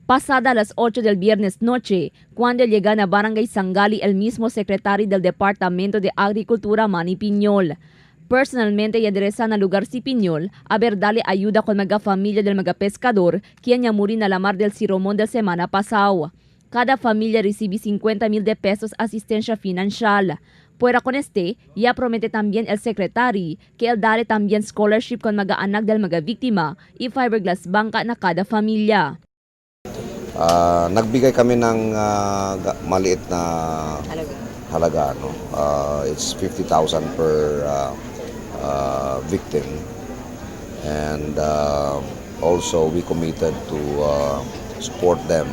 Pasada las 8 del viernes noche, cuando llegan a Barangay Sangali el mismo secretario del Departamento de Agricultura, Manny Piñol. Personalmente enderezan al lugar si Piñol a ver darle ayuda con mga familia del mga pescador quien ya muri na la mar del Siromon del semana pasado. Cada familia recibe 50,000 de pesos asistencia financiera. Fuera con este, ya promete también el secretary que él daré también scholarship con mga anak del mga víctima y fiberglass bangka na kada familia. Nagbigay kami ng maliit na halaga, no? It's 50,000 per victim. And also we committed to support them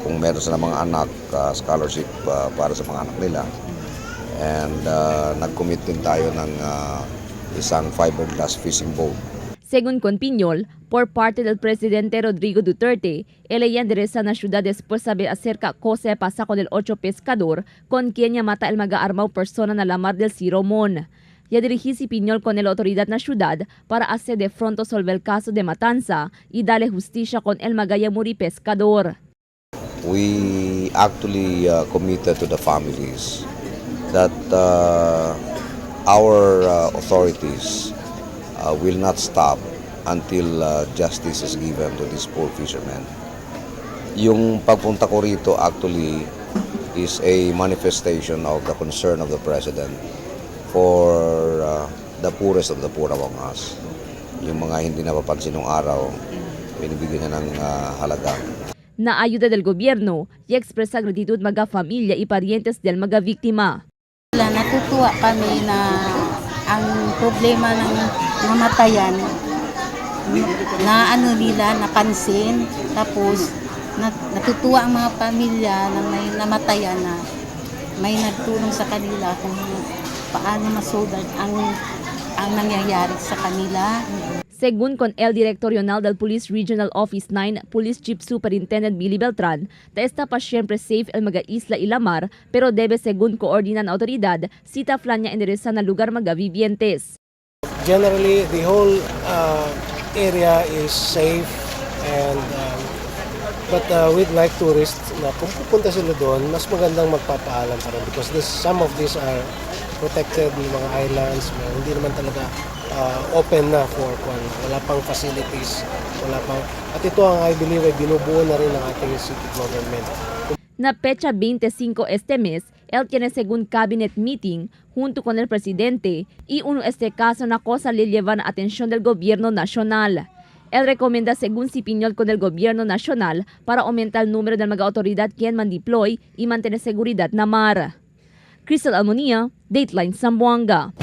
kung meron sila mga anak, scholarship para sa mga anak nila. And nag-commit din tayo ng isang fiberglass fishing boat. Según con Piñol, por parte del presidente Rodrigo Duterte, él ya endereza na ciudad después saber acerca cosa pasa con el 8 pescador con quien ya mata el mga armado persona na la mar del Siromon. Ya dirigí si Piñol con el autoridad na ciudad para hacer de pronto solver el caso de matanza y darle justicia con el magayamuri pescador. We actually committed to the families that our authorities will not stop until justice is given to these poor fishermen. Yung pagpunta ko rito actually is a manifestation of the concern of the President for the poorest of the poor among us. Yung mga hindi napapansin nung araw, binibigyan niya ng halaga. Na ayuda del gobierno y expresa gratitud mga familia y parientes del mga víctima. Natutuwa kami na ang problema ng namatayan na ano nila napansin, tapos natutuwa ang mga pamilya na may namatayan na may nagtulong sa kanila kung paano masolve ang nangyayari sa kanila. Según con el director regional del Police Regional Office 9, Police Chief Superintendent Billy Beltran, ta está pa siempre safe el mga isla y la mar, pero debe según coordinan autoridad, cita flanya endereza na lugar mga vivientes. Generally, the whole area is safe and but we'd like tourists na kung pupunta sila doon, mas magandang magpapaalam pa rin because some of these are protected yung mga islands, mga hindi naman talaga open na for kung wala pang facilities, wala pang, at ito ang I believe ay binubuo na rin ng ating city government. Na fecha 25 este mes, él tiene según cabinet meeting junto con el presidente y uno este caso na cosa le llevan atención del gobierno nacional. Él recomienda según si Piñol con el gobierno nacional para aumentar el número de mga autoridad quien man deploy y mantener seguridad na mar. Crystal Almonia, Dateline Zamboanga.